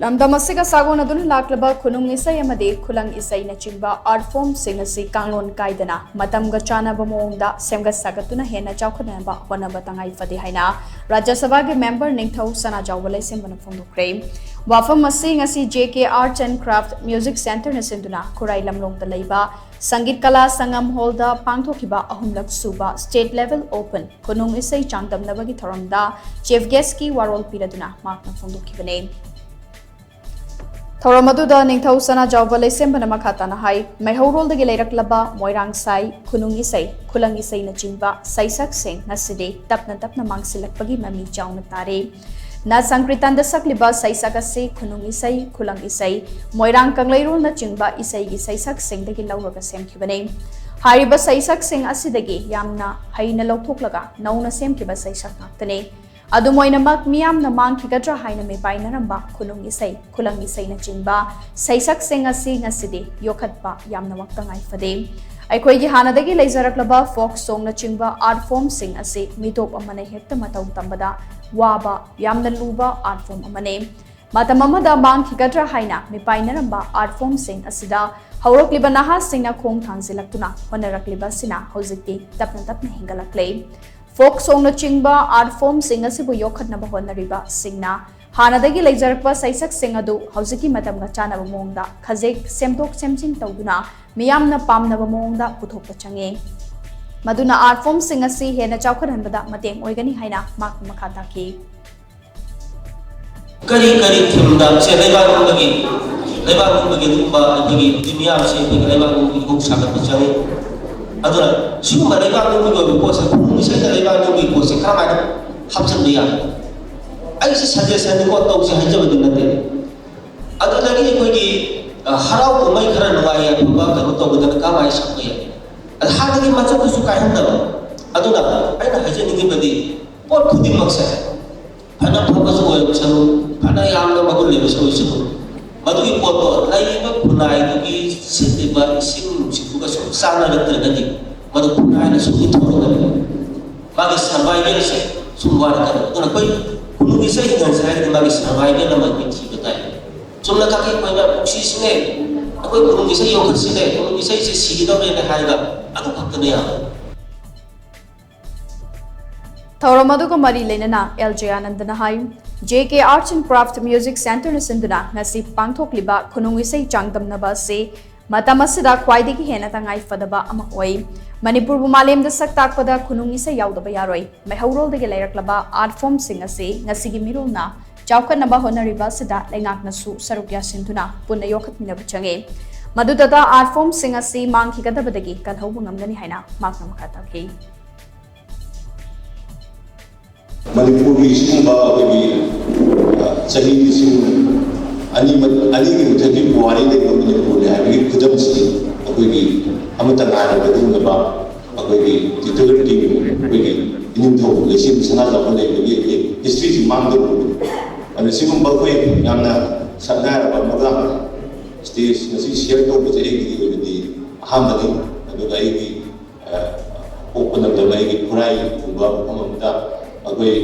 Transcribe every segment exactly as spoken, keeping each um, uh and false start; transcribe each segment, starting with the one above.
ꯂꯝꯗꯝ ꯑꯁꯤꯒ ꯁꯥꯒꯣꯟꯅꯗꯨꯅ ꯂꯥꯛꯂꯕ ꯈꯨꯅꯨꯡ ꯏꯁꯩ ꯑꯃꯗꯤ ꯈꯨꯂꯪ ꯏꯁꯩꯅꯆꯤꯡꯕ art form ꯁꯤꯡ ꯑꯁꯤ ꯀꯥꯡꯂꯣꯟ ꯀꯥꯏꯗꯅ ꯃꯇꯝꯒ ꯆꯥꯟꯅꯕ ꯃꯑꯣꯡꯗ ꯁꯦꯝꯒꯠ ꯁꯥꯒꯠꯇꯨꯅ ꯍꯦꯟꯅ ꯆꯥꯎꯈꯠꯅꯕ ꯍꯣꯠꯅꯕ ꯇꯉꯥꯏ ꯐꯗꯦ ꯍꯥꯏꯅ ꯔꯥꯖ꯭ꯌ ꯁꯚꯥꯒꯤ member ꯅꯤꯡꯊꯧ ꯁꯅꯥꯖꯥꯎꯕ ꯂꯩꯁꯦꯝꯕꯅ ꯐꯣꯡꯗꯣꯛꯈ꯭ꯔꯦ꯫ ꯋꯥꯐꯝ ꯑꯁꯤ ꯉꯁꯤ J K Arts and Craft Music Centre ꯅ ꯁꯤꯟꯗꯨꯅ ꯈꯨꯔꯥꯏ ꯂꯝꯂꯣꯡꯗ ꯂꯩꯕ ꯁꯪꯒꯤꯠ ꯀꯂꯥ ꯁꯪꯒꯝ hall ꯗ ꯄꯥꯡꯊꯣꯛꯈꯤꯕ ꯑꯍꯨꯝꯂꯛ ꯁꯨꯕ state level open ꯈꯨꯅꯨꯡ ꯏꯁꯩ ꯆꯥꯡꯗꯝꯅꯕꯒꯤ ꯊꯧꯔꯝꯗ chief guest ꯀꯤ ꯋꯥꯔꯣꯜ ꯄꯤꯔꯗꯨꯅ ꯃꯍꯥꯛꯅ ꯐꯣꯡꯗꯣꯛꯈꯤꯕꯅꯤ꯫ ꯊꯧꯔꯝ ꯑꯗꯨꯗ ꯅꯤꯡꯊꯧ ꯁꯅꯥꯖꯥꯎꯕ ꯂꯩꯁꯦꯝꯕꯅ ꯃꯈꯥ ꯇꯥꯅ ꯍꯥꯏ, ꯃꯩꯍꯧꯔꯣꯜꯗꯒꯤ ꯂꯩꯔꯛꯂꯕ ꯃꯣꯏꯔꯥꯡ ꯁꯥꯏ, ꯈꯨꯅꯨꯡ ꯏꯁꯩ, ꯈꯨꯂꯪ ꯏꯁꯩꯅꯆꯤꯡꯕ ꯁꯩꯁꯛꯁꯤꯡ ꯉꯁꯤꯗꯤ ꯇꯞꯅ ꯇꯞꯅ ꯃꯥꯡꯁꯤꯜꯂꯛꯄꯒꯤ ꯃꯃꯤ ꯆꯥꯎꯅ ꯇꯥꯔꯦ꯫ ꯅ ꯁꯪꯀ꯭ꯔꯤꯇꯟꯗ ꯁꯛꯂꯤꯕ ꯁꯩꯁꯛ ꯑꯁꯤ ꯈꯨꯅꯨꯡ ꯏꯁꯩ, ꯈꯨꯂꯪ ꯏꯁꯩ, ꯃꯣꯏꯔꯥꯡ ꯀꯪꯂꯩꯔꯣꯜꯅꯆꯤꯡꯕ ꯏꯁꯩꯒꯤ ꯁꯩꯁꯛꯁꯤꯡꯗꯒꯤ ꯂꯧꯔꯒ ꯁꯦꯝꯈꯤꯕꯅꯤ꯫ ꯍꯥꯏꯔꯤꯕ ꯁꯩꯁꯛꯁꯤꯡ ꯑꯁꯤꯗꯒꯤ ꯌꯥꯝꯅ ꯍꯩꯅ ꯂꯧꯊꯣꯛꯂꯒ ꯅꯧꯅ ꯁꯦꯝꯈꯤꯕ ꯁꯩꯁꯛ ꯉꯥꯛꯇꯅꯤ꯫ ꯑꯗꯨꯝ ꯑꯣꯏꯅꯃꯛ, ꯃꯤꯌꯥꯝꯅ ꯃꯥꯡꯈꯤꯒꯗ꯭ꯔꯥ ꯍꯥꯏꯅ ꯃꯤꯄꯥꯏꯅꯔꯝꯕ ꯈꯨꯅꯨꯡ ꯏꯁꯩ, ꯈꯨꯂꯪ ꯏꯁꯩꯅꯆꯤꯡꯕ ꯁꯩꯁꯛꯁꯤꯡ ꯑꯁꯤ ꯉꯁꯤꯗꯤ ꯌꯣꯛꯈꯠꯄ ꯌꯥꯝꯅꯃꯛ ꯇꯉꯥꯏ ꯐꯗꯦ꯫ ꯑꯩꯈꯣꯏꯒꯤ ꯍꯥꯟꯅꯗꯒꯤ ꯂꯩꯖꯔꯛꯂꯕ folk song ꯅꯆꯤꯡꯕ art form ꯁꯤꯡ ꯑꯁꯤ ꯃꯤꯇꯣꯞ ꯑꯃꯅ ꯍꯦꯛꯇ ꯃꯇꯧ ꯇꯝꯕꯗ ꯋꯥꯕ, ꯌꯥꯝꯅ ꯂꯨꯕ art form ꯑꯃꯅꯤ꯫ ꯃꯇꯝ ꯑꯃꯗ ꯃꯥꯡꯈꯤꯒꯗ꯭ꯔꯥ ꯍꯥꯏꯅ ꯃꯤꯄꯥꯏꯅꯔꯝꯕ art form ꯁꯤꯡ ꯑꯁꯤꯗ ꯍꯧꯔꯛꯂꯤꯕ ꯅꯍꯥꯁꯤꯡꯅ ꯈꯣꯡ ꯊꯥꯡꯖꯤꯜꯂꯛꯇꯨꯅ ꯍꯣꯠꯅꯔꯛꯂꯤꯕ ꯑꯁꯤꯅ ꯍꯧꯖꯤꯛꯇꯤ ꯇꯞꯅ ꯇꯞꯅ ꯍꯦꯟꯒꯠꯂꯛꯂꯦ꯫ Folk song ꯅꯆꯤꯡꯕ art form ꯁꯤꯡ ꯑꯁꯤꯕꯨ ꯌꯣꯛꯈꯠꯅꯕ ꯍꯣꯠꯅꯔꯤꯕꯁꯤꯡꯅ ꯍꯥꯟꯅꯗꯒꯤ ꯂꯩꯖꯔꯛꯄ ꯁꯩꯁꯛꯁꯤꯡ ꯑꯗꯨ ꯍꯧꯖꯤꯛꯀꯤ ꯃꯇꯝꯒ ꯆꯥꯟꯅꯕ ꯃꯑꯣꯡꯗ ꯈꯖꯤꯛ ꯁꯦꯝꯗꯣꯛ ꯁꯦꯝꯖꯤꯟ ꯇꯧꯗꯨꯅ ꯃꯤꯌꯥꯝꯅ ꯄꯥꯝꯅꯕ ꯃꯑꯣꯡꯗ ꯄꯨꯊꯣꯛꯄ ꯆꯪꯉꯤ꯫ ꯃꯗꯨꯅ art form ꯁꯤꯡ ꯑꯁꯤ ꯍꯦꯟꯅ ꯆꯥꯎꯈꯠꯍꯟꯕꯗ ꯃꯇꯦꯡ ꯑꯣꯏꯒꯅꯤ ꯍꯥꯏꯅ ꯃꯍꯥꯛꯅ ꯃꯈꯥ ꯇꯥꯈꯤ꯫ ꯀꯔꯤ ꯀꯔꯤ ꯊꯤꯝꯗ ꯁꯦ ꯂꯩꯕꯥꯛ ꯂꯨꯝꯕꯒꯤ, ꯂꯩꯕꯥꯛ ꯂꯨꯝꯕꯒꯤ ꯑꯗꯨꯒꯨꯝꯕ ꯑꯩꯈꯣꯏꯒꯤ ꯅꯨꯃꯤꯠ ꯃꯌꯥꯝꯁꯦ ꯑꯩꯈꯣꯏꯒꯤ ꯂꯩꯕꯥꯛ ꯂꯨꯝꯕꯒꯤ ꯏꯍꯧ ꯁꯥꯒꯠꯄ ꯆꯪꯉꯤ꯫ ꯑꯗꯨꯅ ꯁꯤꯒꯨꯝꯕ ꯂꯩꯕꯥꯛ ꯂꯨꯝꯕꯒꯤ ꯑꯣꯏꯕ ꯄꯣꯠꯁꯦ, ꯈꯨꯅꯨꯡ ꯏꯁꯩꯗ ꯂꯩꯕꯥꯛ ꯂꯨꯝꯕꯒꯤ ꯄꯣꯠꯁꯦ ꯀꯔꯝꯍꯥꯏꯅ ꯍꯥꯞꯆꯤꯟꯕ ꯌꯥꯏ? ꯑꯩꯁꯦ suggestion ꯅꯤꯀꯣ, ꯇꯧꯁꯦ ꯍꯥꯏꯖꯕꯗꯤ ꯅꯠꯇꯦ꯫ ꯑꯗꯨꯗꯒꯤ ꯑꯩꯈꯣꯏꯒꯤ ꯍꯔꯥꯎ ꯀꯨꯝꯍꯩ ꯈꯔ ꯅꯨꯡꯉꯥꯏ ꯌꯥꯏꯐꯕ ꯀꯩꯅꯣ ꯇꯧꯕꯗꯅ ꯀꯔꯝꯍꯥꯏꯅ ꯁꯛꯄ ꯌꯥꯏ? ꯑꯗ ꯍꯥꯟꯅꯒꯤ ꯃꯆꯠꯇꯨꯁꯨ ꯀꯥꯏꯍꯟꯗꯕ꯫ ꯑꯗꯨꯅ ꯑꯩꯅ ꯍꯥꯏꯖꯅꯤꯡꯉꯤꯕꯗꯤ, ꯄꯣꯠ ꯈꯨꯗꯤꯡꯃꯛꯁꯦ ꯐꯅ ꯐꯕꯁꯨ ꯑꯣꯏꯔꯁꯅꯨ, ꯐꯅ ꯌꯥꯝꯅ ꯃꯒꯨꯟ ꯂꯩꯕꯁꯨ ꯑꯣꯏꯁꯅꯨ, ꯃꯗꯨꯒꯤ ꯄꯣꯠꯇꯣ ꯂꯩꯔꯤꯕ ꯈꯨꯟꯅꯥꯏꯗꯨꯒꯤ ꯁꯤꯠꯂꯤꯕ ꯏꯁꯤꯡ ꯅꯨꯡꯁꯤꯠꯇꯨꯒ ꯁꯨꯝ ꯆꯥꯟꯅꯔꯛꯇ꯭ꯔꯒꯗꯤ ꯃꯗꯨ ꯈꯨꯟꯅꯥꯏꯅ ꯁꯨꯝ ꯏꯟꯊꯣꯛꯑꯒ ꯃꯥꯒꯤ survival ꯁꯦ ꯁꯨꯝ ꯋꯥꯔꯛꯀꯅꯤ꯫ ꯑꯗꯨꯅ ꯑꯩꯈꯣꯏ ꯈꯨꯟꯅꯨꯡꯒꯤ ꯏꯁꯩ ꯍꯤꯡꯍꯟꯁꯦ ꯍꯥꯏꯔꯗꯤ ꯃꯥꯒꯤ survival ꯑꯃ ꯑꯩꯈꯣꯏ ꯊꯤꯕ ꯇꯥꯏ꯫ ꯆꯨꯝꯅ ꯈꯛꯀꯤ ꯑꯩꯈꯣꯏꯅ ꯄꯨꯟꯁꯤꯁꯤꯅꯦ, ꯑꯩꯈꯣꯏ ꯈꯨꯅꯨꯡ ꯏꯁꯩ ꯌꯣꯛꯈꯠꯁꯤꯅꯦ, ꯈꯨꯅꯨꯡ ꯏꯁꯩꯁꯦ ꯁꯤꯒꯗꯧꯔꯦꯅ ꯍꯥꯏꯔꯒ ꯑꯗꯨ ꯈꯛꯇꯅꯦ ꯌꯥꯕ꯫ ꯊꯧꯔꯝ ꯑꯗꯨꯒ ꯃꯔꯤ ꯂꯩꯅꯅ ꯑꯦꯜ ꯖꯌꯥꯅꯟꯗꯅ ꯍꯥꯏ, J K Arts and Craft Music Centreꯅ ꯁꯤꯟꯗꯨꯅ ꯉꯁꯤ ꯄꯥꯡꯊꯣꯛꯂꯤꯕ ꯈꯨꯅꯨꯡ ꯏꯁꯩ ꯆꯥꯡꯗꯝꯅꯕ ꯑꯁꯤ ꯃꯇꯝ ꯑꯁꯤꯗ ꯈ꯭ꯋꯥꯏꯗꯒꯤ ꯍꯦꯟꯅ ꯇꯉꯥꯏ ꯐꯗꯕ ꯑꯃ ꯑꯣꯏ꯫ ꯃꯅꯤꯄꯨꯔꯕꯨ ꯃꯥꯂꯦꯝꯗ ꯁꯛ ꯇꯥꯛꯄꯗ ꯈꯨꯅꯨꯡ ꯏꯁꯩ ꯌꯥꯎꯗꯕ ꯌꯥꯔꯣꯏ꯫ ꯃꯩꯍꯧꯔꯣꯜꯗꯒꯤ ꯂꯩꯔꯛꯂꯕ art formꯁꯤꯡ ꯑꯁꯤ ꯉꯁꯤꯒꯤ ꯃꯤꯔꯣꯜꯅ ꯆꯥꯎꯈꯠꯅꯕ ꯍꯣꯠꯅꯔꯤꯕ ꯑꯁꯤꯗ ꯂꯩꯉꯥꯛꯅꯁꯨ ꯁꯔꯨꯛ ꯌꯥꯁꯤꯟꯗꯨꯅ ꯄꯨꯟꯅ ꯌꯣꯛꯈꯠꯃꯤꯟꯅꯕ ꯆꯪꯉꯤ꯫ ꯃꯗꯨꯗꯇ art formꯁꯤꯡ ꯑꯁꯤ ꯃꯥꯡꯈꯤꯒꯗꯕꯗꯒꯤ ꯀꯜꯍꯧꯕ ꯉꯝꯒꯅꯤ ꯍꯥꯏꯅ ꯃꯍꯥꯛꯅ ꯃꯈꯥ ꯇꯥꯈꯤ꯫ ꯃꯅꯤꯄꯨꯔꯒꯤ ꯁꯤꯒꯨꯝꯕ ꯑꯩꯈꯣꯏꯒꯤ, ꯑ, ꯆꯍꯤ ꯂꯤꯁꯤꯡ ꯑꯅꯤ, ꯑꯅꯤꯒꯤ ꯃꯊꯛꯀꯤ ꯄꯨꯋꯥꯔꯤ ꯂꯩꯕ ꯃꯅꯤꯄꯨꯔꯅꯤ ꯍꯥꯏꯕꯒꯤ ꯈꯨꯗꯝꯁꯤ ꯑꯩꯈꯣꯏꯒꯤ ꯑꯃꯠꯇ ꯉꯥꯏꯔꯕ ꯑꯗꯨꯒꯨꯝꯂꯕ ꯑꯩꯈꯣꯏꯒꯤ ꯇꯤꯇꯨꯒꯔ ꯀꯤꯡ, ꯑꯩꯈꯣꯏꯒꯤ ꯏꯅꯤꯡꯊꯧ ꯂꯩꯁꯦꯝꯕꯤ ꯁꯅꯥꯖꯥꯎꯕ ꯂꯩꯕꯒꯤ ꯑꯩꯈꯣꯏ historyꯁꯤ ꯃꯥꯡꯗꯕ ꯑꯣꯏꯕꯅꯤ꯫ ꯑꯗꯨꯅ ꯁꯤꯒꯨꯝꯕ ꯑꯩꯈꯣꯏ ꯌꯥꯝꯅ ꯁꯛꯅꯥꯏꯔꯕ ꯑꯃꯒ stage ꯉꯁꯤ share ꯇꯧꯕꯁꯦ ꯑꯩꯒꯤ ꯑꯣꯏꯅꯗꯤ ꯑꯍꯥꯟꯕꯅꯤ꯫ ꯑꯗꯨꯒ ꯑꯩꯒꯤ, ꯑ, ꯄꯣꯛꯄ ꯂꯝꯗꯝ ꯑꯩꯒꯤ ꯈꯨꯔꯥꯏꯒꯨꯝꯕ ꯃꯐꯝ ꯑꯃꯗ ꯑꯩꯈꯣꯏ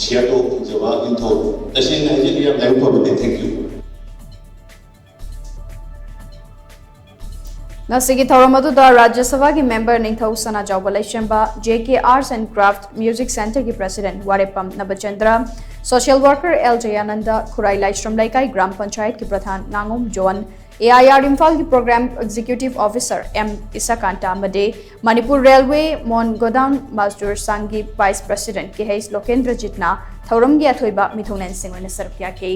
share ꯇꯧꯕ ꯐꯪꯖꯕ ꯏꯅꯤꯡꯊꯧ, ꯇꯁꯦꯡꯅ ꯍꯥꯏꯖꯒꯦ, ꯌꯥꯝ ꯂꯥꯏꯕꯛ ꯐꯕꯅꯤ꯫ Thank you꯫ ꯉꯁꯤꯒꯤ ꯊꯧꯔꯝ ꯑꯗꯨꯗ ꯔꯥꯖ꯭ꯌ ꯁꯚꯥꯒꯤ member ꯅꯤꯡꯊꯧ Sanajaoba Leishemba, J K Arts and Craft Music Centreꯒꯤ president Warepam Nabachandra, social worker L Jayananda, Khurai Laisram Leikai gram ꯄꯟꯆꯥꯌꯠꯀꯤ ꯄ꯭ꯔꯙꯥꯟ ꯅꯥꯉꯣꯝ ꯖꯣꯟ, ꯑꯦ ꯑꯥꯏ ꯑꯥꯔ ꯏꯝꯐꯥꯜꯒꯤ program executive officer M Ishakanta ꯑꯃꯗꯤ ꯃꯅꯤꯄꯨꯔ ꯔꯦꯜꯋꯦ ꯃꯣꯟ ꯒꯣꯗꯥꯎꯟ ꯃꯖꯗꯨꯔ ꯁꯪꯘꯒꯤ vice president ꯀꯦ ꯍꯩꯆ ꯂꯣꯀꯦꯟꯗ꯭ꯔꯖꯤꯠꯅ ꯊꯧꯔꯝꯒꯤ ꯑꯊꯣꯏꯕ ꯃꯤꯊꯨꯡꯂꯦꯟꯁꯤꯡ ꯑꯣꯏꯅ ꯁꯔꯨꯛ ꯌꯥꯈꯤ꯫